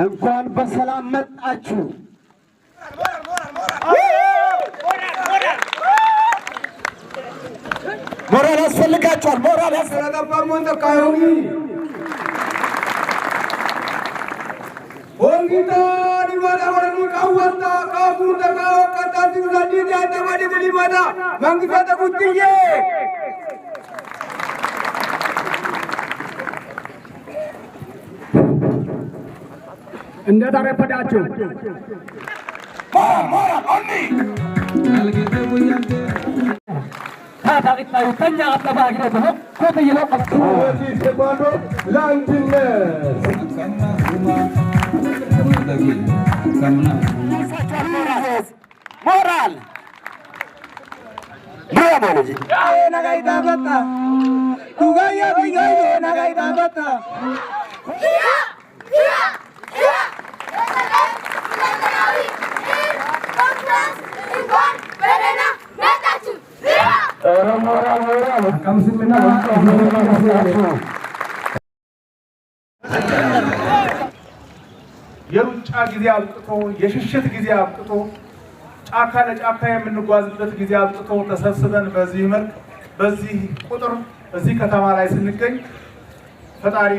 እንኳን በሰላም መጣችሁ። ሞራል ያስፈልጋችኋል። ሞራል እንዴት አረፈዳችሁ? ሞራል የሩጫ ጊዜ አብቅቶ፣ የሽሽት ጊዜ አብቅቶ፣ ጫካ ለጫካ የምንጓዝበት ጊዜ አብቅቶ ተሰብስበን በዚህ መልክ በዚህ ቁጥር እዚህ ከተማ ላይ ስንገኝ ፈጣሪ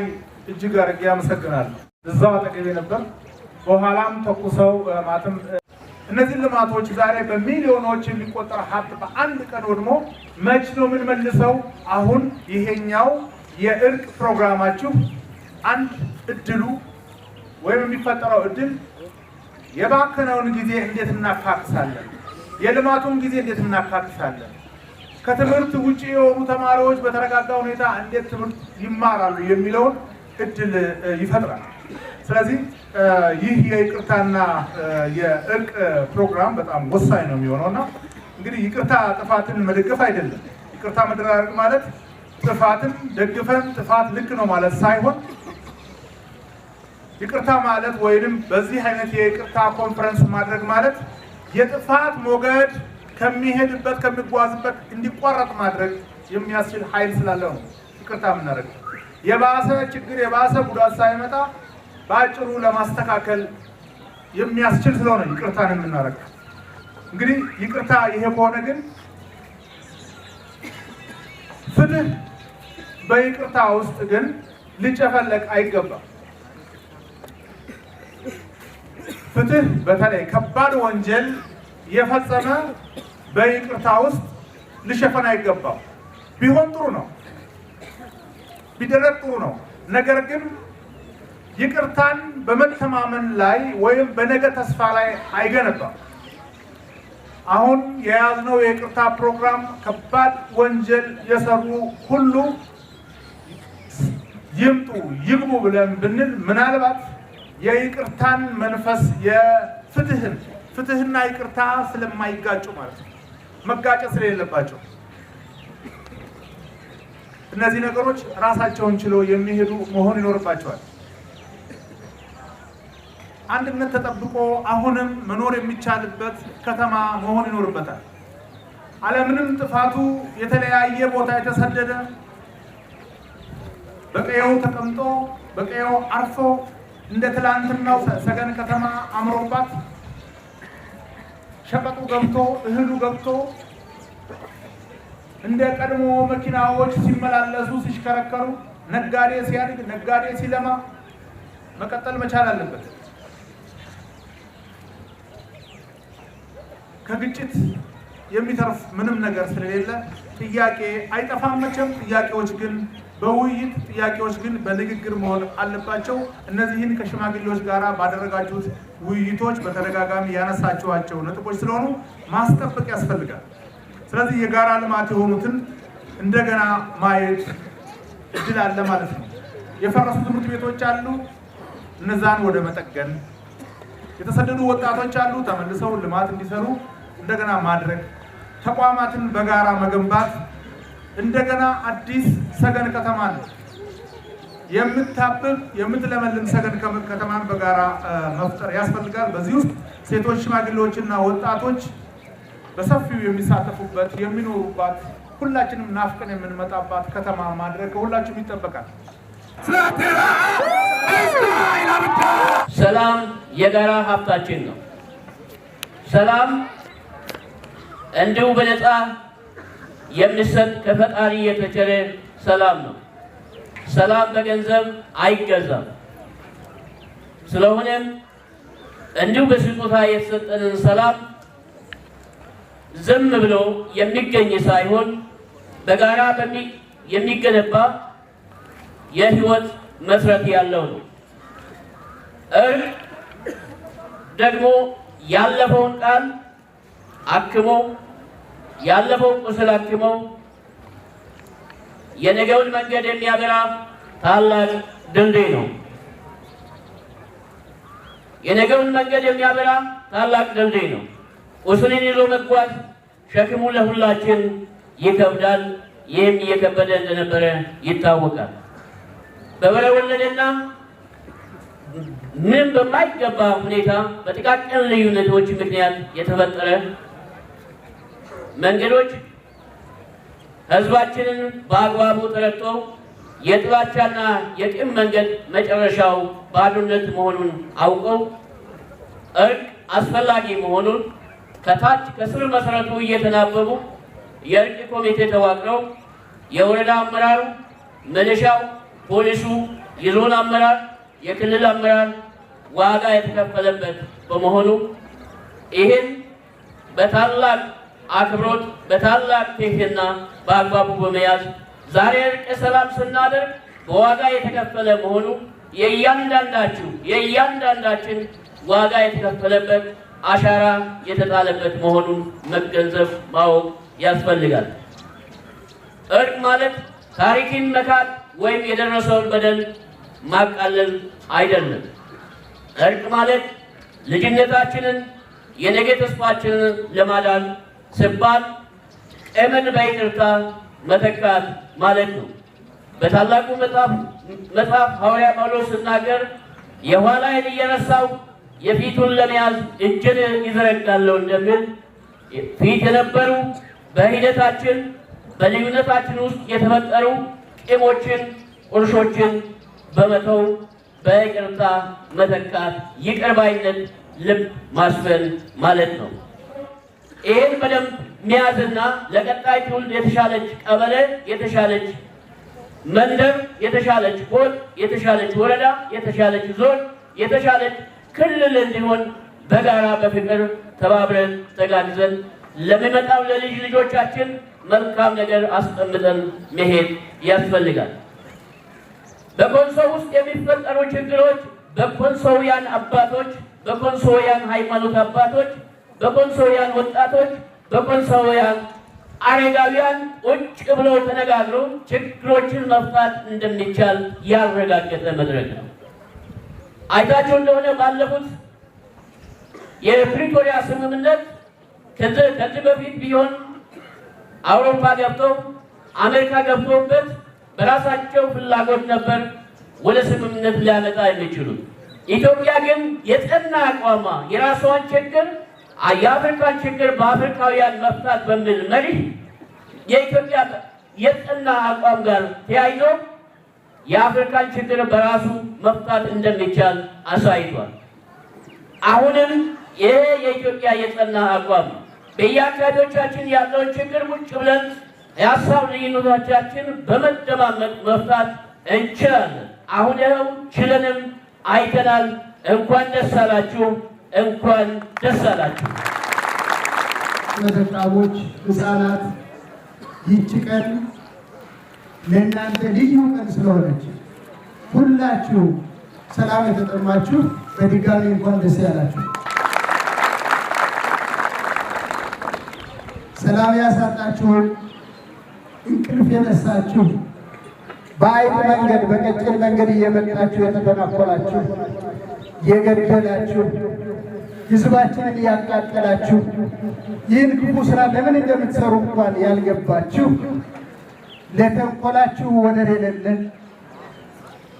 እጅግ አድርጌ አመሰግናለሁ። እዛው አጠገቤ ነበር። በኋላም ተኩሰው ማለትም እነዚህ ልማቶች ዛሬ በሚሊዮኖች የሚቆጠር ሀብት በአንድ ቀን ወድሞ መች ነው የምንመልሰው? አሁን ይሄኛው የእርቅ ፕሮግራማችሁ አንድ እድሉ ወይም የሚፈጠረው እድል የባከነውን ጊዜ እንዴት እናካክሳለን? የልማቱን ጊዜ እንዴት እናካክሳለን? ከትምህርት ውጭ የሆኑ ተማሪዎች በተረጋጋ ሁኔታ እንዴት ትምህርት ይማራሉ የሚለውን እድል ይፈጥራል። ስለዚህ ይህ የይቅርታና የእርቅ ፕሮግራም በጣም ወሳኝ ነው የሚሆነው እና እንግዲህ ይቅርታ ጥፋትን መደገፍ አይደለም። ይቅርታ መደራረግ ማለት ጥፋትን ደግፈን ጥፋት ልክ ነው ማለት ሳይሆን ይቅርታ ማለት ወይንም በዚህ አይነት የይቅርታ ኮንፈረንስ ማድረግ ማለት የጥፋት ሞገድ ከሚሄድበት ከሚጓዝበት እንዲቋረጥ ማድረግ የሚያስችል ኃይል ስላለው ነው ይቅርታ የምናደርገው። የባሰ ችግር የባሰ ጉዳት ሳይመጣ በአጭሩ ለማስተካከል የሚያስችል ስለሆነ ይቅርታን የምናደርገው። እንግዲህ ይቅርታ ይሄ ከሆነ ግን ፍትህ በይቅርታ ውስጥ ግን ሊጨፈለቅ አይገባም። ፍትህ በተለይ ከባድ ወንጀል የፈጸመ በይቅርታ ውስጥ ሊሸፈን አይገባም። ቢሆን ጥሩ ነው፣ ቢደረግ ጥሩ ነው። ነገር ግን ይቅርታን በመተማመን ላይ ወይም በነገ ተስፋ ላይ አይገነባም። አሁን የያዝነው የይቅርታ ፕሮግራም ከባድ ወንጀል የሰሩ ሁሉ ይምጡ ይግቡ ብለን ብንል ምናልባት የይቅርታን መንፈስ የፍትህን ፍትህና ይቅርታ ስለማይጋጩ ማለት ነው፣ መጋጨት ስለሌለባቸው እነዚህ ነገሮች ራሳቸውን ችለው የሚሄዱ መሆን ይኖርባቸዋል። አንድነት ተጠብቆ አሁንም መኖር የሚቻልበት ከተማ መሆን ይኖርበታል። አለምንም ጥፋቱ የተለያየ ቦታ የተሰደደ በቀየው ተቀምጦ በቀየው አርፎ እንደ ትላንትናው ሰገን ከተማ አምሮባት ሸቀጡ ገብቶ እህሉ ገብቶ እንደ ቀድሞ መኪናዎች ሲመላለሱ ሲሽከረከሩ ነጋዴ ሲያድግ ነጋዴ ሲለማ መቀጠል መቻል አለበት። ከግጭት የሚተርፍ ምንም ነገር ስለሌለ ጥያቄ አይጠፋም መቼም። ጥያቄዎች ግን በውይይት ጥያቄዎች ግን በንግግር መሆን አለባቸው። እነዚህን ከሽማግሌዎች ጋር ባደረጋችሁት ውይይቶች በተደጋጋሚ ያነሳችኋቸው ነጥቦች ስለሆኑ ማስጠበቅ ያስፈልጋል። ስለዚህ የጋራ ልማት የሆኑትን እንደገና ማየት እድል አለ ማለት ነው። የፈረሱ ትምህርት ቤቶች አሉ፣ እነዛን ወደ መጠገን፣ የተሰደዱ ወጣቶች አሉ፣ ተመልሰው ልማት እንዲሰሩ እንደገና ማድረግ፣ ተቋማትን በጋራ መገንባት፣ እንደገና አዲስ ሰገን ከተማን የምታብብ የምትለመልም ሰገን ከተማን በጋራ መፍጠር ያስፈልጋል። በዚህ ውስጥ ሴቶች፣ ሽማግሌዎችና ወጣቶች በሰፊው የሚሳተፉበት የሚኖሩባት፣ ሁላችንም ናፍቀን የምንመጣባት ከተማ ማድረግ ከሁላችሁም ይጠበቃል። ሰላም። የጋራ ሀብታችን ነው። ሰላም እንዲሁ በነፃ የሚሰጥ ከፈጣሪ የተቸረ ሰላም ነው። ሰላም በገንዘብ አይገዛም። ስለሆነም እንዲሁ በስጦታ የተሰጠንን ሰላም ዝም ብሎ የሚገኝ ሳይሆን በጋራ የሚገነባ የህይወት መሰረት ያለው ነው። እርቅ ደግሞ ያለፈውን ቃል አክሞ፣ ያለፈውን ቁስል አክሞ የነገውን መንገድ የሚያበራ ታላቅ ድልድይ ነው። የነገውን መንገድ የሚያበራ ታላቅ ድልድይ ነው። ቁስልን ይዞ መጓዝ ሸክሙ ለሁላችን ይከብዳል። ይህም እየከበደ እንደነበረ ይታወቃል። በበሬ ወለደና ምንም በማይገባ ሁኔታ በጥቃቅን ልዩነቶች ምክንያት የተፈጠረ መንገዶች ህዝባችንን በአግባቡ ተረድቶ የጥላቻና የቂም መንገድ መጨረሻው ባዶነት መሆኑን አውቀው እርቅ አስፈላጊ መሆኑን ከታች ከስር መሰረቱ እየተናበቡ የእርቅ ኮሚቴ ተዋቅረው የወረዳ አመራሩ፣ ሚሊሻው፣ ፖሊሱ፣ የዞን አመራር፣ የክልል አመራር ዋጋ የተከፈለበት በመሆኑ ይህን በታላቅ አክብሮት፣ በታላቅ ትህትና በአግባቡ በመያዝ ዛሬ እርቀ ሰላም ስናደርግ በዋጋ የተከፈለ መሆኑ የእያንዳንዳችሁ የእያንዳንዳችን ዋጋ የተከፈለበት፣ አሻራ የተጣለበት መሆኑን መገንዘብ፣ ማወቅ ያስፈልጋል። እርቅ ማለት ታሪክን መካድ ወይም የደረሰውን በደል ማቃለል አይደለም። እርቅ ማለት ልጅነታችንን፣ የነገ ተስፋችንን ለማዳን ሲባል ቂምን በይቅርታ መተካት ማለት ነው። በታላቁ መጽሐፍ ሐዋርያ ጳውሎስ ሲናገር የኋላዬን እየረሳሁ የፊቱን ለመያዝ እጄን ይዘረጋለሁ እንደሚል፣ ፊት የነበሩ በሂደታችን በልዩነታችን ውስጥ የተፈጠሩ ቂሞችን፣ ቁርሾችን በመተው በይቅርታ መተካት፣ ይቅር ባይነት ልብ ማስፈን ማለት ነው። ይህን በደንብ መያዝና ለቀጣይ ትውልድ የተሻለች ቀበሌ፣ የተሻለች መንደር፣ የተሻለች ጎጥ፣ የተሻለች ወረዳ፣ የተሻለች ዞን፣ የተሻለች ክልል እንዲሆን በጋራ በፍቅር ተባብረን ተጋግዘን ለሚመጣው ለልጅ ልጆቻችን መልካም ነገር አስቀምጠን መሄድ ያስፈልጋል። በኮንሶ ውስጥ የሚፈጠሩ ችግሮች በኮንሶውያን አባቶች፣ በኮንሶውያን ሃይማኖት አባቶች፣ በኮንሶውያን ወጣቶች፣ በኮንሶውያን አረጋውያን ቁጭ ብለው ተነጋግረው ችግሮችን መፍታት እንደሚቻል ያረጋገጠ መድረክ ነው። አይታችሁ እንደሆነ ባለፉት የፕሪቶሪያ ስምምነት ከዚህ በፊት ቢሆን አውሮፓ ገብተው አሜሪካ ገብተውበት በራሳቸው ፍላጎት ነበር ወደ ስምምነት ሊያመጣ የሚችሉት። ኢትዮጵያ ግን የጸና አቋሟ የራሷን ችግር፣ የአፍሪካን ችግር በአፍሪካውያን መፍታት በሚል መሪ የኢትዮጵያ የጸና አቋም ጋር ተያይዞ የአፍሪካን ችግር በራሱ መፍታት እንደሚቻል አሳይቷል። አሁንም ይሄ የኢትዮጵያ የጸና አቋም ነው። በየአካባቢዎቻችን ያለውን ችግር ቁጭ ብለን የሀሳብ ልዩነቶቻችን በመደማመጥ መፍታት እንችላለን። አሁን ይኸው ችለንም አይተናል። እንኳን ደስ አላችሁ፣ እንኳን ደስ አላችሁ። ደካሞች፣ ህፃናት፣ ይህች ቀን ለእናንተ ልዩ ቀን ስለሆነች ሁላችሁ ሰላም የተጠማችሁ በድጋሚ እንኳን ደስ ያላችሁ። ሰላም ያሳጣችሁን፣ እንቅልፍ የነሳችሁ፣ በአይጥ መንገድ በቀጭን መንገድ እየመጣችሁ የተተናኮላችሁ፣ የገደላችሁ፣ ህዝባችንን እያቃጠላችሁ፣ ይህን ክፉ ስራ ለምን እንደምትሰሩ እንኳን ያልገባችሁ፣ ለተንኮላችሁ ወደር የሌለን፣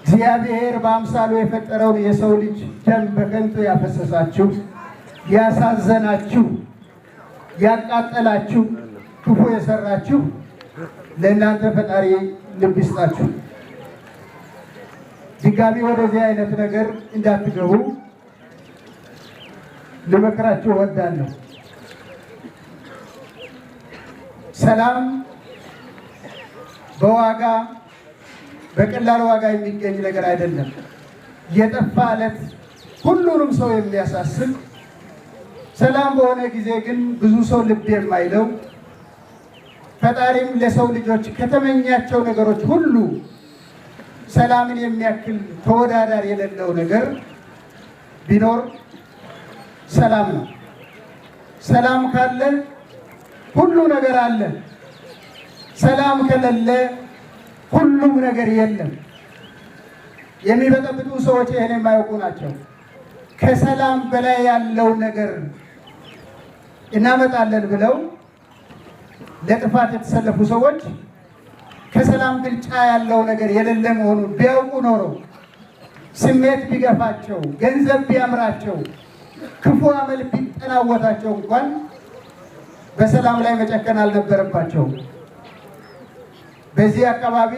እግዚአብሔር በአምሳሉ የፈጠረውን የሰው ልጅ ደም በከንቱ ያፈሰሳችሁ፣ ያሳዘናችሁ፣ ያቃጠላችሁ፣ ክፉ የሰራችሁ ለእናንተ ፈጣሪ ልብ ይስጣችሁ። ድጋሚ ወደዚህ አይነት ነገር እንዳትገቡ። ልመክራችሁ እወዳለሁ። ሰላም በዋጋ በቀላል ዋጋ የሚገኝ ነገር አይደለም። የጠፋ ዕለት ሁሉንም ሰው የሚያሳስብ፣ ሰላም በሆነ ጊዜ ግን ብዙ ሰው ልብ የማይለው፣ ፈጣሪም ለሰው ልጆች ከተመኛቸው ነገሮች ሁሉ ሰላምን የሚያክል ተወዳዳሪ የሌለው ነገር ቢኖር ሰላም ነው። ሰላም ካለ ሁሉ ነገር አለ። ሰላም ከሌለ ሁሉም ነገር የለም። የሚበጠብጡ ሰዎች ይህን የማያውቁ ናቸው። ከሰላም በላይ ያለው ነገር እናመጣለን ብለው ለጥፋት የተሰለፉ ሰዎች ከሰላም ብልጫ ያለው ነገር የሌለ መሆኑን ቢያውቁ ኖሮ፣ ስሜት ቢገፋቸው፣ ገንዘብ ቢያምራቸው፣ ክፉ አመል ቢጠናወታቸው እንኳን በሰላም ላይ መጨከን አልነበረባቸውም። በዚህ አካባቢ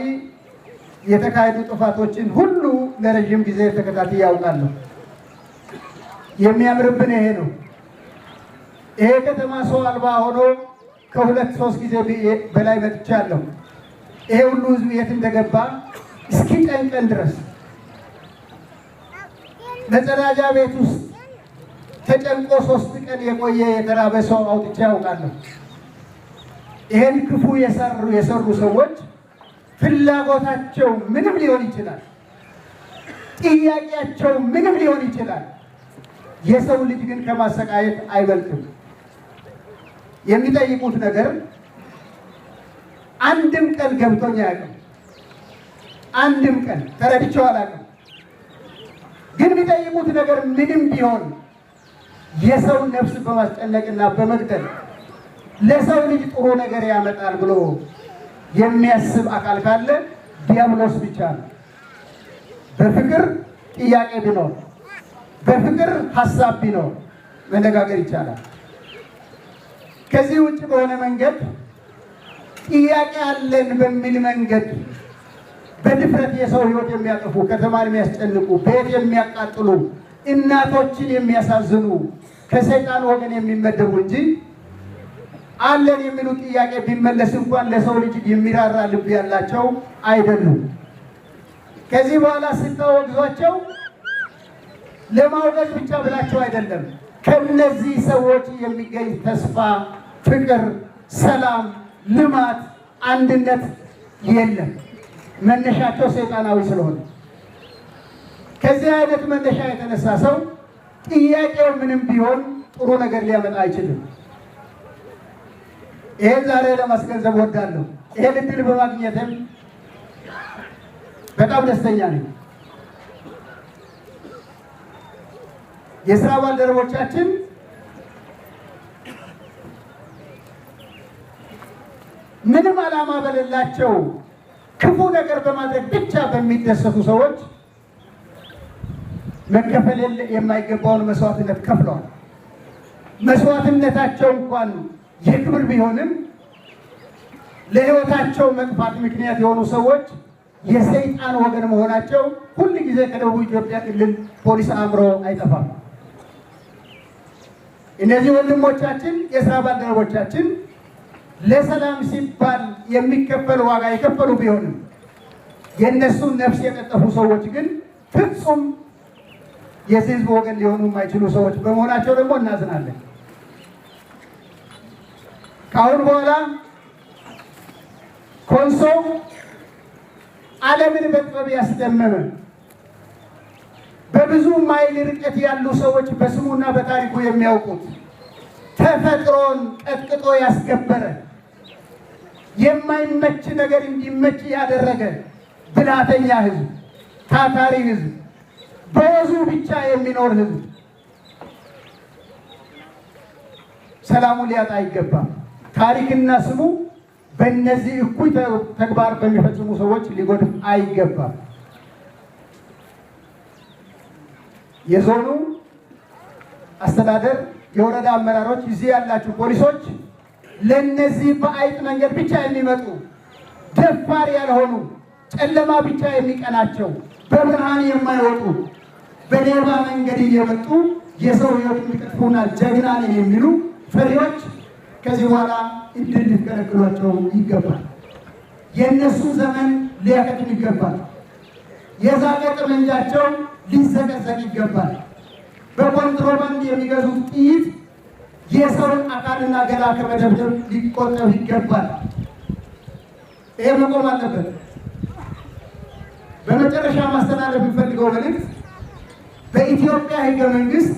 የተካሄዱ ጥፋቶችን ሁሉ ለረዥም ጊዜ ተከታትዬ ያውቃለሁ። የሚያምርብን ይሄ ነው። ይሄ ከተማ ሰው አልባ ሆኖ ከ2-3 ጊዜ በላይ መጥቻለሁ። ይሄ ሁሉ ህዝብ የት እንደገባ እስኪጨንቀን ድረስ መጸዳጃ ቤት ውስጥ ተጨንቆ 3 ቀን የቆየ የተራበ ሰው አውጥቼ ያውቃለሁ። ይሄን ክፉ የሰሩ ሰዎች ፍላጎታቸው ምንም ሊሆን ይችላል፣ ጥያቄያቸው ምንም ሊሆን ይችላል። የሰው ልጅ ግን ከማሰቃየት አይበልጥም። የሚጠይቁት ነገር አንድም ቀን ገብቶኝ አያውቅም። አንድም ቀን ተረድቼው አላውቅም። ግን የሚጠይቁት ነገር ምንም ቢሆን የሰው ነፍስ በማስጨነቅና በመግደል ለሰው ልጅ ጥሩ ነገር ያመጣል ብሎ የሚያስብ አካል ካለ ዲያብሎስ ብቻ ነው። በፍቅር ጥያቄ ቢኖር፣ በፍቅር ሀሳብ ቢኖር መነጋገር ይቻላል። ከዚህ ውጭ በሆነ መንገድ ጥያቄ አለን በሚል መንገድ በድፍረት የሰው ሕይወት የሚያጠፉ፣ ከተማን የሚያስጨንቁ፣ ቤት የሚያቃጥሉ፣ እናቶችን የሚያሳዝኑ ከሰይጣን ወገን የሚመደቡ እንጂ አለን የሚሉ ጥያቄ ቢመለስ እንኳን ለሰው ልጅ የሚራራ ልብ ያላቸው አይደሉም። ከዚህ በኋላ ስታወግዟቸው ለማውገዝ ብቻ ብላቸው አይደለም። ከነዚህ ሰዎች የሚገኝ ተስፋ፣ ፍቅር፣ ሰላም፣ ልማት፣ አንድነት የለም። መነሻቸው ሰይጣናዊ ስለሆነ ከዚህ አይነት መነሻ የተነሳ ሰው ጥያቄው ምንም ቢሆን ጥሩ ነገር ሊያመጣ አይችልም። ይሄን ዛሬ ለማስገንዘብ ወዳለሁ። ይሄን እድል በማግኘትም በጣም ደስተኛ ነኝ። የስራ ባልደረቦቻችን ምንም ዓላማ በሌላቸው ክፉ ነገር በማድረግ ብቻ በሚደሰቱ ሰዎች መከፈል የማይገባውን መስዋዕትነት ከፍለዋል። መስዋዕትነታቸው እንኳን የክብር ቢሆንም ለሕይወታቸው መጥፋት ምክንያት የሆኑ ሰዎች የሰይጣን ወገን መሆናቸው ሁል ጊዜ ከደቡብ ኢትዮጵያ ክልል ፖሊስ አእምሮ አይጠፋም። እነዚህ ወንድሞቻችን፣ የስራ ባልደረቦቻችን ለሰላም ሲባል የሚከፈል ዋጋ የከፈሉ ቢሆንም የእነሱን ነፍስ የቀጠፉ ሰዎች ግን ፍጹም የዚህ ሕዝብ ወገን ሊሆኑ የማይችሉ ሰዎች በመሆናቸው ደግሞ እናዝናለን። ከአሁን በኋላ ኮንሶ ዓለምን በጥበብ ያስደመመ፣ በብዙ ማይል ርቀት ያሉ ሰዎች በስሙና በታሪኩ የሚያውቁት፣ ተፈጥሮን ቀጥቅጦ ያስገበረ፣ የማይመች ነገር እንዲመች ያደረገ ብልሃተኛ ሕዝብ፣ ታታሪ ሕዝብ፣ በወዙ ብቻ የሚኖር ሕዝብ ሰላሙን ሊያጣ አይገባም። ታሪክና ስሙ በእነዚህ እኩይ ተግባር በሚፈጽሙ ሰዎች ሊጎድፍ አይገባም። የዞኑ አስተዳደር፣ የወረዳ አመራሮች፣ እዚህ ያላችሁ ፖሊሶች ለእነዚህ በአይጥ መንገድ ብቻ የሚመጡ፣ ደፋር ያልሆኑ፣ ጨለማ ብቻ የሚቀናቸው፣ በብርሃን የማይወጡ፣ በሌባ መንገድ እየመጡ የሰው ሕይወት የሚቀጥፉና ጀግና ነን የሚሉ ፈሪዎች ከዚህ በኋላ እድል ሊከለክሏቸው ይገባል። የእነሱ ዘመን ሊያከትም ይገባል። የዛቀ ጠመንጃቸው ሊዘቀዘቅ ይገባል። በኮንትሮባንድ የሚገዙት ጥይት የሰውን አካልና ገላ ከመደብደብ ሊቆጠብ ይገባል። ይሄ መቆም አለበት። በመጨረሻ ማስተላለፍ የምፈልገው መልእክት በኢትዮጵያ ሕገ መንግስት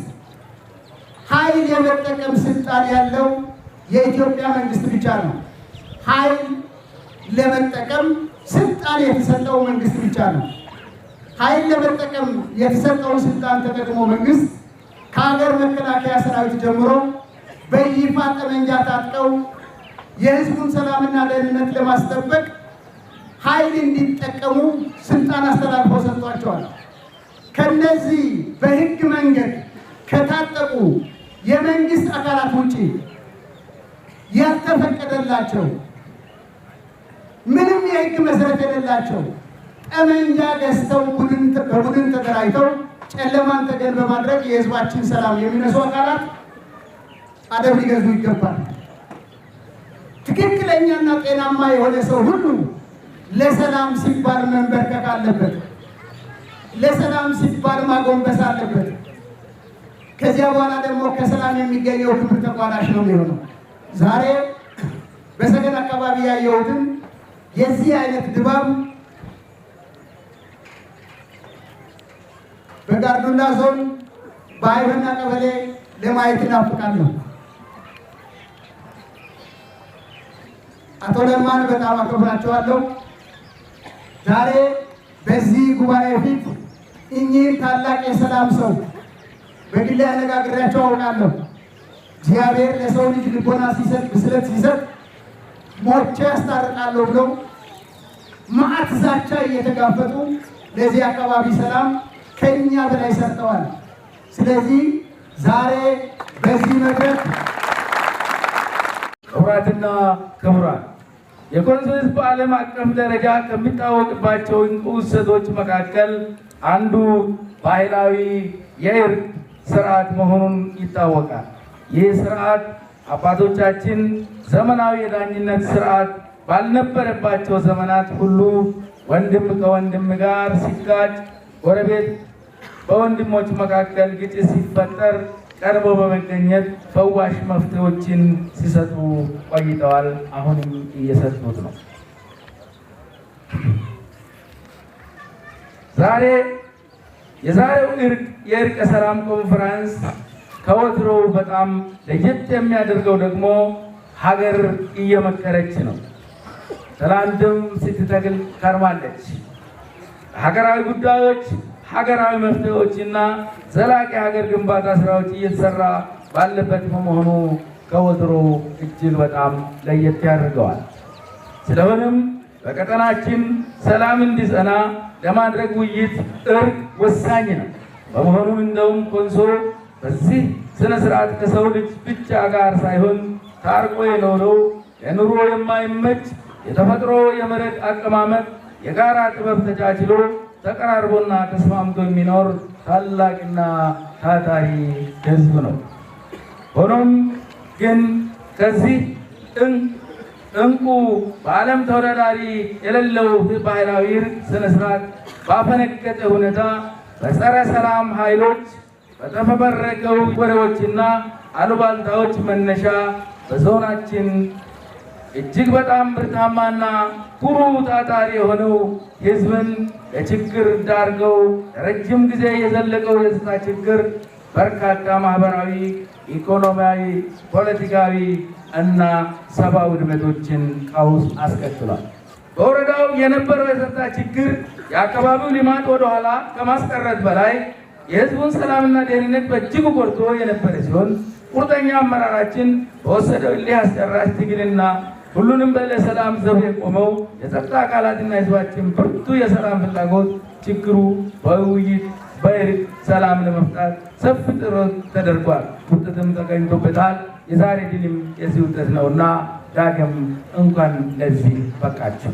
ኃይል የመጠቀም ስልጣን ያለው የኢትዮጵያ መንግስት ብቻ ነው። ኃይል ለመጠቀም ስልጣን የተሰጠው መንግስት ብቻ ነው። ኃይል ለመጠቀም የተሰጠውን ስልጣን ተጠቅሞ መንግስት ከሀገር መከላከያ ሰራዊት ጀምሮ በይፋ ጠመንጃ ታጥቀው የህዝቡን ሰላምና ደህንነት ለማስጠበቅ ኃይል እንዲጠቀሙ ስልጣን አስተላልፎ ሰጥቷቸዋል። ከነዚህ በህግ መንገድ ከታጠቁ የመንግስት አካላት ውጪ ያልተፈቀደላቸው ምንም የህግ መሰረት የሌላቸው ጠመንጃ ገዝተው በቡድን ተደራጅተው ጨለማን ተገን በማድረግ የህዝባችን ሰላም የሚነሱ አካላት አደብ ሊገዙ ይገባል። ትክክለኛና ጤናማ የሆነ ሰው ሁሉ ለሰላም ሲባል መንበርከክ አለበት። ለሰላም ሲባል ማጎንበስ አለበት። ከዚያ በኋላ ደግሞ ከሰላም የሚገኘው ክብር ተቋዳሽ ነው የሚሆነው። ዛሬ በሰገን አካባቢ ያየሁትን የዚህ አይነት ድባብ በጋርዱላ ዞን በአይበና ቀበሌ ለማየት እናፍቃለሁ። አቶ ለማን በጣም አከብራቸዋለሁ። ዛሬ በዚህ ጉባኤ ፊት እኚህን ታላቅ የሰላም ሰው በግሌ አነጋግሬያቸው አውቃለሁ። እግዚአብሔር ለሰው ልጅ ልቦና ሲሰጥ፣ ብስለት ሲሰጥ ሞቼ ያስታርቃለሁ ብለው መዓት ዛቻ እየተጋፈጡ ለዚህ አካባቢ ሰላም ከኛ በላይ ሰርተዋል። ስለዚህ ዛሬ በዚህ መድረክ ክቡራትና ክቡራን፣ የኮንሶ ሕዝብ በዓለም አቀፍ ደረጃ ከሚታወቅባቸው እንቁ እሴቶች መካከል አንዱ ባህላዊ የእርቅ ስርዓት መሆኑን ይታወቃል። ይህ ስርዓት አባቶቻችን ዘመናዊ የዳኝነት ስርዓት ባልነበረባቸው ዘመናት ሁሉ ወንድም ከወንድም ጋር ሲጋጭ፣ ጎረቤት በወንድሞች መካከል ግጭት ሲፈጠር ቀርቦ በመገኘት ፈዋሽ መፍትሄዎችን ሲሰጡ ቆይተዋል። አሁንም እየሰጡት ነው። ዛሬ የዛሬው እርቅ የእርቀ ሰላም ኮንፈረንስ ከወትሮው በጣም ለየት የሚያደርገው ደግሞ ሀገር እየመከረች ነው። ትላንትም ስትተግል ከርማለች። ሀገራዊ ጉዳዮች፣ ሀገራዊ መፍትሄዎችና ዘላቂ ሀገር ግንባታ ስራዎች እየተሰራ ባለበት በመሆኑ ከወትሮ እጅግ በጣም ለየት ያደርገዋል። ስለሆነም በቀጠናችን ሰላም እንዲጸና ለማድረግ ውይይት፣ እርቅ ወሳኝ ነው። በመሆኑም እንደውም ኮንሶ በዚህ ስነ ስርዓት ከሰው ልጅ ብቻ ጋር ሳይሆን ታርቆ የኖረው ለኑሮ የማይመች የተፈጥሮ የመሬት አቀማመጥ የጋራ ጥበብ ተቻችሎ ተቀራርቦና ተስማምቶ የሚኖር ታላቅና ታታሪ ሕዝብ ነው። ሆኖም ግን ከዚህ እንቁ በዓለም ተወዳዳሪ የሌለው ባህላዊ እርቅ ስነ ስርዓት ባፈነገጠ ሁኔታ በጸረ ሰላም ኃይሎች በተፈበረከው ወሬዎችና አሉባልታዎች መነሻ በዞናችን እጅግ በጣም ብርታማና ኩሩ ታታሪ የሆነው ሕዝብን ለችግር ዳርገው ለረጅም ጊዜ የዘለቀው የጸጥታ ችግር በርካታ ማህበራዊ፣ ኢኮኖሚያዊ፣ ፖለቲካዊ እና ሰብአዊ ውድመቶችን ቀውስ አስከትሏል። በወረዳው የነበረው የጸጥታ ችግር የአካባቢው ልማት ወደኋላ ከማስቀረት በላይ የሕዝቡን ሰላምና ደህንነት በእጅጉ ጎድቶ የነበረ ሲሆን ቁርጠኛ አመራራችን በወሰደው እልህ አስጨራሽ ትግልና ሁሉንም ለሰላም ዘብ የቆመው የጸጥታ አካላትና የሕዝባችን ብርቱ የሰላም ፍላጎት ችግሩ በውይይት በእርቅ ሰላም ለመፍታት ሰፊ ጥረት ተደርጓል። ውጤትም ተገኝቶበታል። የዛሬ ድልም የዚህ ውጤት ነውና ዳግም እንኳን ለዚህ በቃችሁ።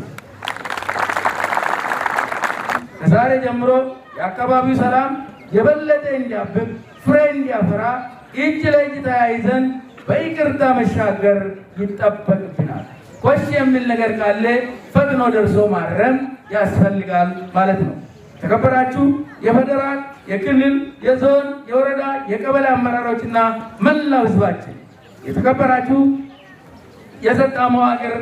ከዛሬ ጀምሮ የአካባቢው ሰላም የበለጠ እንዲያብብ ፍሬ እንዲያፈራ እጅ ለእጅ ተያይዘን በይቅርታ መሻገር ይጠበቅብናል። ኮሽ የሚል ነገር ካለ ፈጥኖ ደርሶ ማረም ያስፈልጋል ማለት ነው። ተከበራችሁ የፌደራል፣ የክልል፣ የዞን፣ የወረዳ፣ የቀበሌ አመራሮችና መላው ህዝባችን፣ የተከበራችሁ የጸጥታ መዋቅር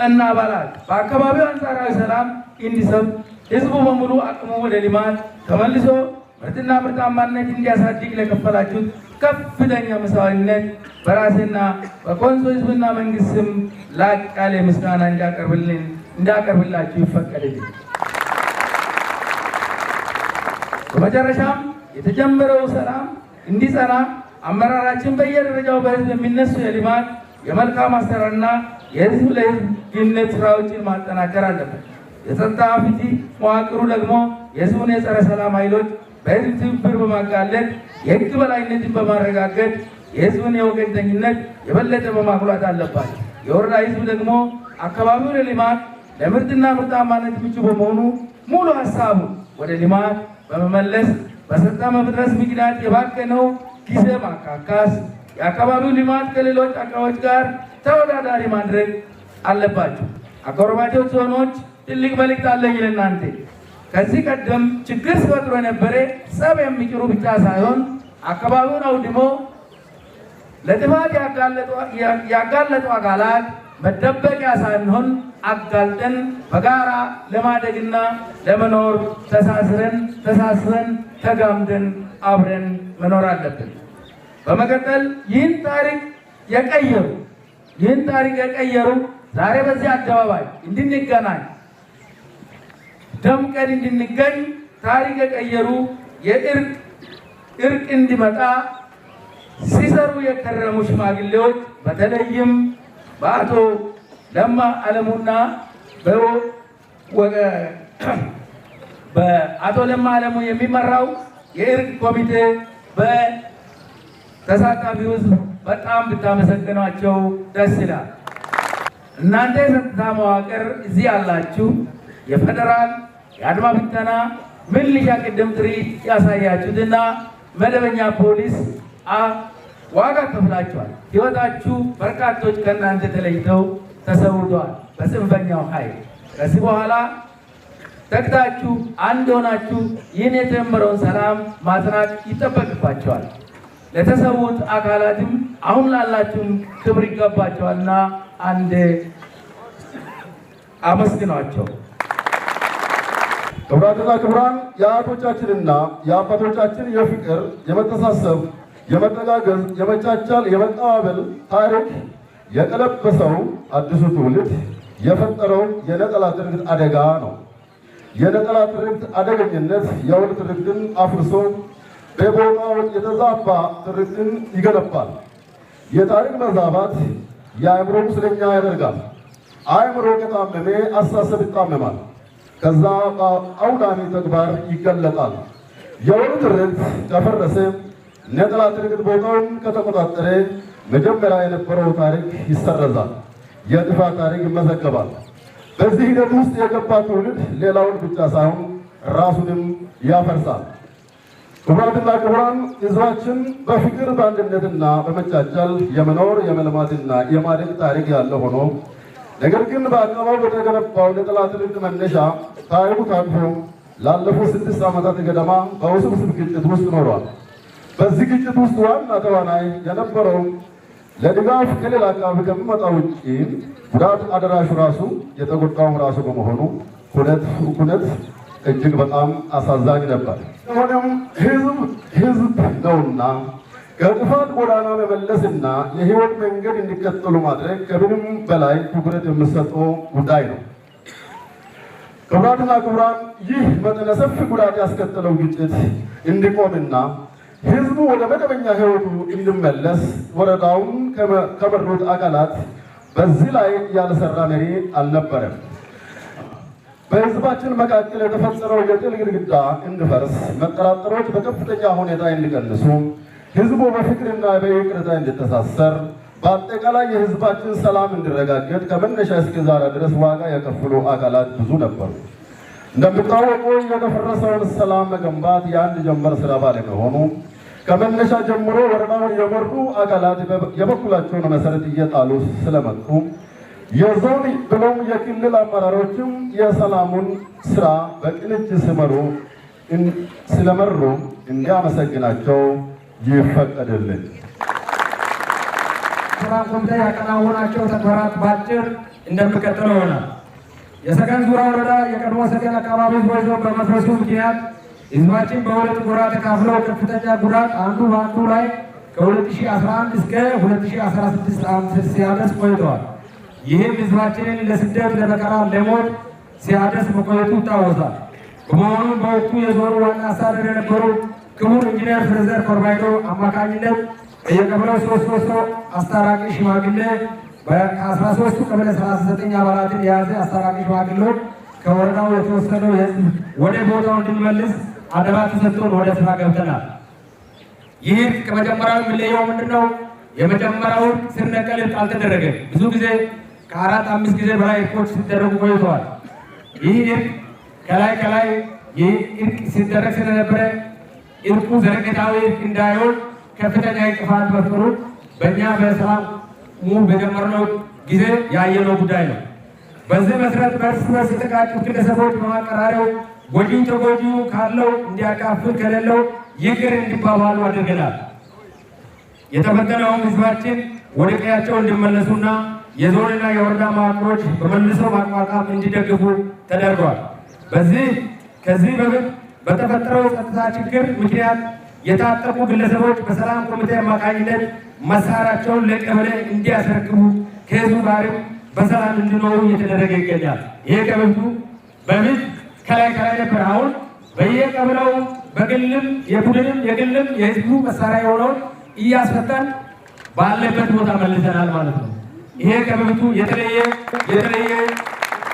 እና አባላት፣ በአካባቢው አንጻራዊ ሰላም እንዲሰፍን፣ ህዝቡ በሙሉ አቅሙ ወደ ልማት ተመልሶ ምርትና ምርታማነት እንዲያሳድግ ለከፈላችሁት ከፍተኛ መስዋዕትነት በራሴና በኮንሶ ህዝብና መንግስት ስም ላቅ ያለ ምስጋና እንዳቀርብላችሁ ይፈቀድልኝ። በመጨረሻም የተጀመረው ሰላም እንዲጸና አመራራችን በየደረጃው በህዝብ የሚነሱ የልማት፣ የመልካም አሰራርና የህዝብ ለህዝብ ግንኙነት ስራዎችን ማጠናከር አለበት። የጸጥታ ፍትህ መዋቅሩ ደግሞ የህዝቡን የጸረ ሰላም ኃይሎች በህዝብ ትብብር በማጋለጥ፣ የህግ በላይነትን በማረጋገጥ፣ የህዝቡን የወገንተኝነት የበለጠ በማጉላት አለባቸው። የወረዳ ህዝብ ደግሞ አካባቢው ለልማት፣ ለምርትና ምርታማነት ምቹ በመሆኑ ሙሉ ሀሳቡ ወደ ልማት በመመለስ በጸጥታ መፍረስ ምክንያት የባከነው ጊዜ ማካካስ፣ የአካባቢው ልማት ከሌሎች አካባቢዎች ጋር ተወዳዳሪ ማድረግ አለባቸው። አጎራባቾች ዞኖች፣ ትልቅ መልእክት አለኝ ለእናንተ። ከዚህ ቀደም ችግር ሲፈጥሩ የነበረ ጸብ የሚጭሩ ብቻ ሳይሆን አካባቢውን አውድሞ ለጥፋት ያጋለጡ አካላት መደበቂያ ሳንሆን አጋልጠን በጋራ ለማደግና ለመኖር ተሳስረን ተሳስረን ተጋምደን አብረን መኖር አለብን። በመቀጠል ይህን ታሪክ የቀየሩ፣ ዛሬ በዚህ አደባባይ እንድንገናኝ፣ ደምቀን እንድንገኝ ታሪክ የቀየሩ፣ የእርቅ እርቅ እንዲመጣ ሲሰሩ የከረሙ ሽማግሌዎች፣ በተለይም በአቶ ለማ አለሙና በአቶ ለማ አለሙ የሚመራው የእርቅ ኮሚቴ በተሳታፊው ሕዝብ በጣም ብታመሰግኗቸው ደስ ይላል። እናንተ የጸጥታ መዋቅር እዚህ ያላችሁ የፌደራል፣ የአድማ ብተና፣ ሚሊሻ፣ ቅድም ትርኢት ያሳያችሁትና መደበኛ ፖሊስ ዋጋ ከፍላችኋል። ሕይወታችሁ በርካቶች ከእናንተ ተለይተው ተሰውተዋል በጽንፈኛው ኃይል። ከዚህ በኋላ ተግታችሁ አንድ ሆናችሁ ይህን የተጀመረውን ሰላም ማጽናት ይጠበቅባቸዋል። ለተሰዉት አካላትም አሁን ላላችሁም ክብር ይገባቸዋልና አንድ አመስግኗቸው። ክቡራትና ክቡራን፣ የአያቶቻችንና የአባቶቻችን የፍቅር፣ የመተሳሰብ፣ የመተጋገዝ፣ የመቻቻል፣ የመቀባበል ታሪክ የቀለበሰው አዲሱ ትውልድ የፈጠረው የነጠላ ትርክት አደጋ ነው። የነጠላ ትርክት አደገኝነት የወል ትርክትን አፍርሶ በቦታው የተዛባ ትርክትን ይገነባል። የታሪክ መዛባት የአእምሮ ቁስለኛ ያደርጋል። አእምሮ ከታመመ አስተሳሰብ ይጣመማል። ከዛ አውዳሚ ተግባር ይገለጣል። የወል ትርክት ከፈረሰ፣ ነጠላ ትርክት ቦታውን ከተቆጣጠረ፣ መጀመሪያ የነበረው ታሪክ ይሰረዛል፣ የጥፋት ታሪክ ይመዘገባል። በዚህ ሂደት ውስጥ የገባ ትውልድ ሌላውን ብቻ ሳይሆን ራሱንም ያፈርሳል። ክቡራትና ክቡራን፣ ሕዝባችን በፍቅር፣ በአንድነትና በመቻቻል የመኖር፣ የመልማትና የማደግ ታሪክ ያለ ሆኖ ነገር ግን በአካባቢው በተገነባው ነጠላ ትርክት መነሻ ታሪኩ ታጥፎ ላለፉት 6 ዓመታት ገደማ በውስብስብ ግጭት ውስጥ ኖሯል። በዚህ ግጭት ውስጥ ዋና ተዋናይ የነበረው ለድጋፍ ከሌላ አካባቢ ከሚመጣ ውጭ ጉዳት አደራሹ ራሱ፣ የተጎዳውም ራሱ በመሆኑ ሁነት እጅግ በጣም አሳዛኝ ነበር። ሆነም ህዝብ ህዝብ ነውና ከጥፋት ጎዳና መመለስና የህይወት መንገድ እንዲከተሉ ማድረግ ከምንም በላይ ትኩረት የሚሰጠው ጉዳይ ነው። ክቡራትና ክቡራን፣ ይህ መጠነ ሰፊ ጉዳት ያስከተለው ግጭት እንዲቆምና ህዝቡ ወደ መደበኛ ህይወቱ እንዲመለስ ወረዳውን ከመሩት አካላት በዚህ ላይ ያልሰራ መሪ አልነበረም። በህዝባችን መካከል የተፈጠረው የጥል ግድግዳ እንዲፈርስ፣ መጠራጠሮች በከፍተኛ ሁኔታ እንዲቀንሱ፣ ህዝቡ በፍቅርና በይቅርታ እንዲተሳሰር፣ በአጠቃላይ የህዝባችን ሰላም እንዲረጋገጥ ከመነሻ እስከ ዛሬ ድረስ ዋጋ የከፈሉ አካላት ብዙ ነበሩ። እንደሚታወቀው የደፈረሰውን ሰላም መገንባት የአንድ ጀንበር ስራ ባለመሆኑ ከመነሻ ጀምሮ ወረዳውን የመሩ አካላት የበኩላቸውን መሰረት እየጣሉ ስለመጡ የዞን ብሎም የክልል አመራሮችም የሰላሙን ስራ በቅንጅት ስለመሩ እንዲያመሰግናቸው ይፈቀድልን። ሰላም ኮሚቴ ያከናወናቸው ተግባራት ባጭር እንደሚከተለው ይሆናል። የሰገን ዙሪያ ወረዳ የቀድሞ ሰገን አካባቢ ህዝቦች ዞን በመፍረሱ ምክንያት ህዝባችን በሁለት ጎራ ተካፍለው ከፍተኛ ጉዳት አንዱ በአንዱ ላይ ከ2011 እስከ 2016 ዓመት ሲያደርስ ቆይተዋል። ይህም ህዝባችንን ለስደት፣ ለመከራ፣ ለሞት ሲያደርስ መቆየቱ ይታወሳል። በመሆኑም በወቅቱ የዞኑ ዋና አስተዳዳሪ የነበሩ ክቡር ኢንጂነር ፍሬዘር ኮርባይዶ አማካኝነት በየቀበሌው 3 3 ሰው አስታራቂ ሽማግሌ ከ13ቱ ቀበሌ 39 አባላትን የያዘ አስታራቂ ሽማግሌዎች ከወረዳው የተወሰነው የህዝብ ወደ ቦታው እንድንመልስ አደራ ተሰጥቶን ወደ ስራ ገብተናል። ይህ ከመጀመሪያው የሚለየው ምንድን ነው? የመጀመሪያው ስር ነቀል እርቅ አልተደረገም። ብዙ ጊዜ ከአራት አምስት ጊዜ በላይ እርቆች ሲደረጉ ቆይተዋል። ይህ እርቅ ከላይ ከላይ ይህ እርቅ ሲደረግ ስለነበረ እርቁ ዘለቄታዊ እርቅ እንዳይሆን ከፍተኛ እንቅፋት መፍጠሩ በእኛ በሰላሙ በጀመርነው ጊዜ ያየነው ጉዳይ ነው። በዚህ መሰረት በእርስ በርስ የተጋጩ ግለሰቦች በማቀራረብ ጎጂው ተጎጂው ካለው እንዲያካፍል ከሌለው ይቅር እንዲባባሉ አድርገናል። የተበተነውም ህዝባችን ወደ ቀያቸው እንዲመለሱና የዞንና የወረዳ መዋቅሮች በመልሶ ማቋቋም እንዲደግፉ ተደርጓል። በዚህ ከዚህ በፊት በተፈጠረው የጸጥታ ችግር ምክንያት የታጠቁ ግለሰቦች በሰላም ኮሚቴ አማካኝነት መሳሪያቸውን ለቀበሌ እንዲያስረክቡ ከህዝቡ ጋርም በሰላም እንዲኖሩ እየተደረገ ይገኛል። ይሄ ከበፊቱ በፊት ከላይ ከላይ ነበር። አሁን በየቀበሌው በግልም የቡድንም የግልም የህዝቡ መሳሪያ የሆነውን እያስፈታን ባለበት ቦታ መልሰናል ማለት ነው። ይሄ ከበፊቱ የተለየ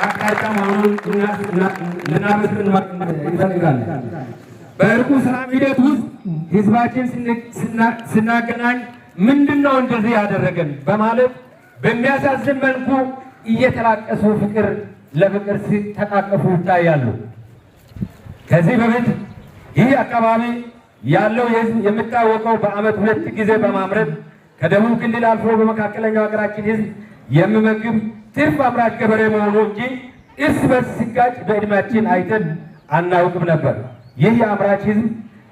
አቅጣጫ መሆኑን ልናበስር እንፈልጋለን። በእርቁ ሰላም ሂደት ውስጥ ህዝባችን ስናገናኝ ምንድን ነው እንደዚህ ያደረገን በማለት በሚያሳዝን መልኩ እየተላቀሱ ፍቅር ለፍቅር ሲተቃቀፉ ይታያሉ። ከዚህ በፊት ይህ አካባቢ ያለው የህዝብ የሚታወቀው በዓመት ሁለት ጊዜ በማምረት ከደቡብ ክልል አልፎ በመካከለኛው ሀገራችን ህዝብ የሚመግብ ትርፍ አምራች ገበሬ መሆኑ እንጂ እርስ በርስ ሲጋጭ በዕድሜያችን አይተን አናውቅም ነበር። ይህ የአምራች ህዝብ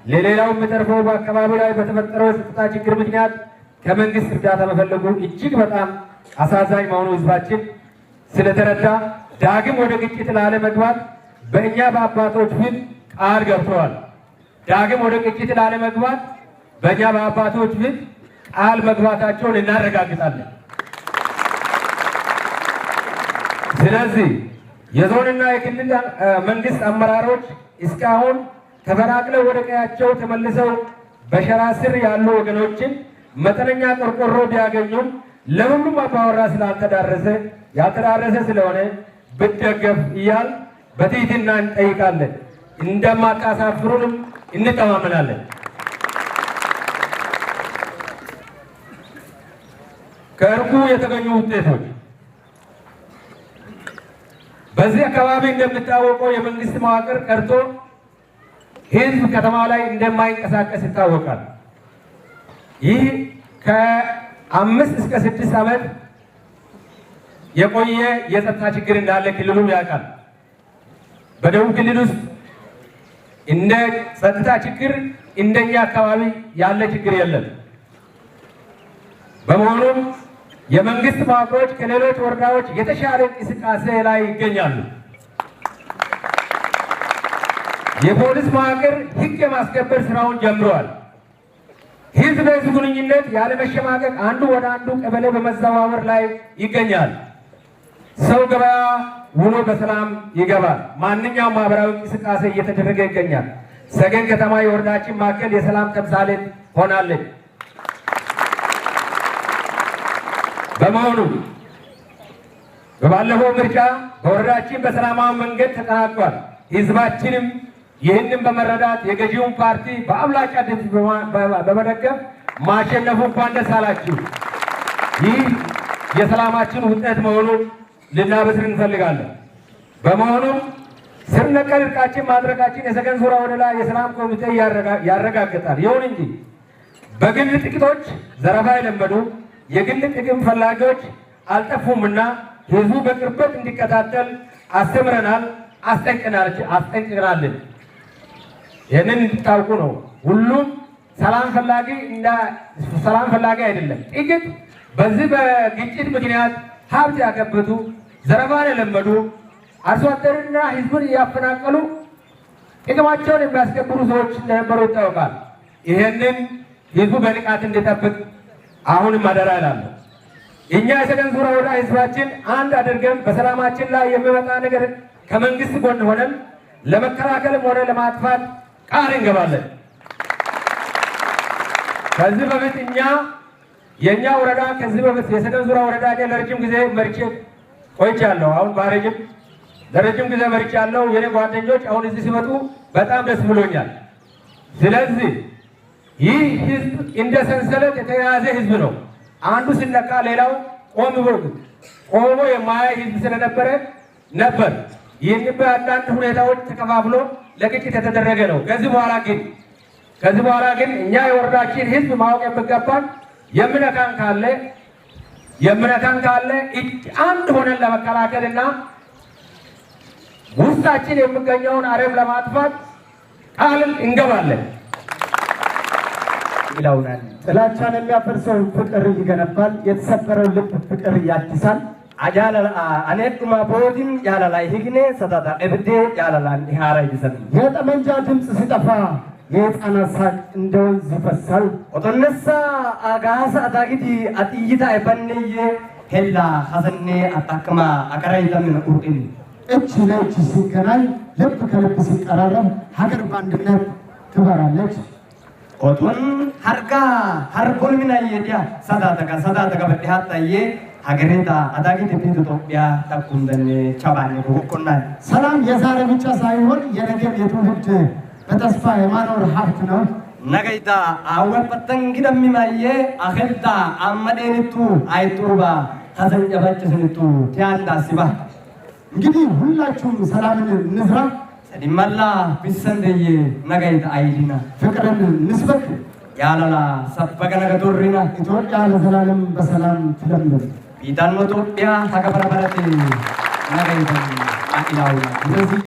ለሌላው የሚተርፈው በአካባቢው ላይ በተፈጠረው የጸጥታ ችግር ምክንያት ከመንግስት እርዳታ መፈለጉ እጅግ በጣም አሳዛኝ መሆኑ ህዝባችን ስለተረዳ ዳግም ወደ ግጭት ላለመግባት በእኛ በአባቶች ፊት ቃል ገብተዋል። ዳግም ወደ ግጭት ላለመግባት በእኛ በአባቶች ፊት ቃል መግባታቸውን እናረጋግጣለን። ስለዚህ የዞንና የክልል መንግስት አመራሮች እስካሁን ተፈናቅለው ወደ ቀያቸው ተመልሰው በሸራ ስር ያሉ ወገኖችን መጠነኛ ቆርቆሮ ቢያገኙም ለሁሉም አባወራ ስላልተዳረሰ ያልተዳረሰ ስለሆነ ብደገፍ እያል በትህትና እንጠይቃለን። እንደማታሳፍሩንም እንተማመናለን። ከእርቁ የተገኙ ውጤቶች በዚህ አካባቢ እንደሚታወቀው የመንግስት መዋቅር ቀርቶ ህዝብ ከተማ ላይ እንደማይንቀሳቀስ ይታወቃል። ይህ ከ5 እስከ 6 ዓመት የቆየ የጸጥታ ችግር እንዳለ ክልሉም ያውቃል። በደቡብ ክልል ውስጥ እንደ ጸጥታ ችግር እንደኛ አካባቢ ያለ ችግር የለም። በመሆኑም የመንግስት መዋቅሮች ከሌሎች ወረዳዎች የተሻለ እንቅስቃሴ ላይ ይገኛሉ። የፖሊስ መዋቅር ህግ የማስከበር ስራውን ጀምረዋል። ህዝብ ለህዝብ ግንኙነት ያለመሸማቀቅ አንዱ ወደ አንዱ ቀበሌ በመዘዋወር ላይ ይገኛል። ሰው ገበያ ውሎ በሰላም ይገባል። ማንኛውም ማህበራዊ እንቅስቃሴ እየተደረገ ይገኛል። ሰገን ከተማ የወረዳችን ማዕከል የሰላም ተምሳሌት ሆናለች። በመሆኑ በባለፈው ምርጫ በወረዳችን በሰላማዊ መንገድ ተጠናቋል። ህዝባችንም ይህንን በመረዳት የገዢውን ፓርቲ በአብላጫ ድምፅ በመደገፍ ማሸነፉ እንኳን ደስ አላችሁ። ይህ የሰላማችን ውጤት መሆኑን ልናበስር እንፈልጋለን። በመሆኑም ስር ነቀል እርቃችን ማድረጋችን የሰገን ዙሪያ ወረዳ የሰላም ኮሚቴ ያረጋግጣል። ይሁን እንጂ በግል ጥቂቶች ዘረፋ የለመዱ የግል ጥቅም ፈላጊዎች አልጠፉምና ህዝቡ በቅርበት እንዲከታተል አስተምረናል፣ አስጠንቅቀናል። ይህንን እንድታውቁ ነው። ሁሉም ሰላም ፈላጊ ሰላም ፈላጊ አይደለም። ጥቂት በዚህ በግጭት ምክንያት ሀብት ያከበቱ፣ ዘረፋን የለመዱ፣ አርሶ አደርና ህዝቡን እያፈናቀሉ ጥቅማቸውን የሚያስከብሩ ሰዎች እንደነበሩ ይታወቃል። ይህንን ህዝቡ በንቃት እንዲጠብቅ አሁንም አደራ እላለሁ። እኛ የሰገን ዙሪያ ወረዳ ህዝባችን አንድ አድርገን በሰላማችን ላይ የሚመጣ ነገር ከመንግስት ጎን ሆነን ለመከላከልም ሆነ ለማጥፋት ቃል እንገባለን። ከዚህ በፊት እኛ የእኛ ወረዳ ከዚህ በፊት የሰገን ዙሪያ ወረዳ እኔ ለረጅም ጊዜ መርቼ ቆይቻለሁ። አሁን ባረጅም ለረጅም ጊዜ መርቻለሁ። የኔ ጓደኞች አሁን እዚህ ሲመጡ በጣም ደስ ብሎኛል። ስለዚህ ይህ ህዝብ እንደ ሰንሰለት የተያያዘ ህዝብ ነው። አንዱ ሲነካ ሌላው ቆም ብሎ ቆሞ የማያይ ህዝብ ስለነበረ ነበር። ይህን በአንዳንድ ሁኔታዎች ተከፋፍሎ ለግጭት የተደረገ ነው። ከዚህ በኋላ ግን እኛ የወረዳችን ህዝብ ማወቅ የሚገባን የምነካን ካለ አንድ ሆነን ለመከላከልና ውስጣችን የሚገኘውን አረም ለማጥፋት ቃል እንገባለን። ይለውናል። ጥላቻን የሚያፈርሰው ፍቅር ይገነባል። የተሰበረው ልብ ፍቅር ያድሳል። Aneedhuma bootin jaalala higne satata ebdee jaalalaan haara ibisan. የጠመንጃ ድምፅ ሲጠፋ የሕፃናት ሳቅ እንደ ወንዝ ይፈሳል። Otonnessa agaasa ataagiti atiyyita ebanneyye hella hasannee attakkama akarayitamin urqin. እጅ ለእጅ ሲገናኝ፣ ልብ ከልብ ሲቀራረብ ሀገር በአንድነት ትበራለች። Oton harka harkolminayyediya satataka satataka badhe hattayye ሀገሬታ አታጊቲ ፊት ኢትዮጵያ takkundanne chabaanne kokonnaan. ሰላም የዛሬ ብቻ ሳይሆን የነገም የትውልድ በተስፋ የማኖር ሀብት ነው። Nagaita awwapattan gidammimayye ahelta ammadeenittu ayxurba hasan cabachisinittu tiyaandaasiba. እንግዲህ ሁላችሁም ሰላምን እንዝራ፣ Sadimalla bissandeyye nagaita ayilina. ፍቅርን እንስበክ። Jaalala sabbaga naga torrina. ኢትዮጵያ ለዘላለም በሰላም ትለምልም። Biitanno Itoophiyaa haga bara barate nagaitan aqilaawuna. እንደዚህ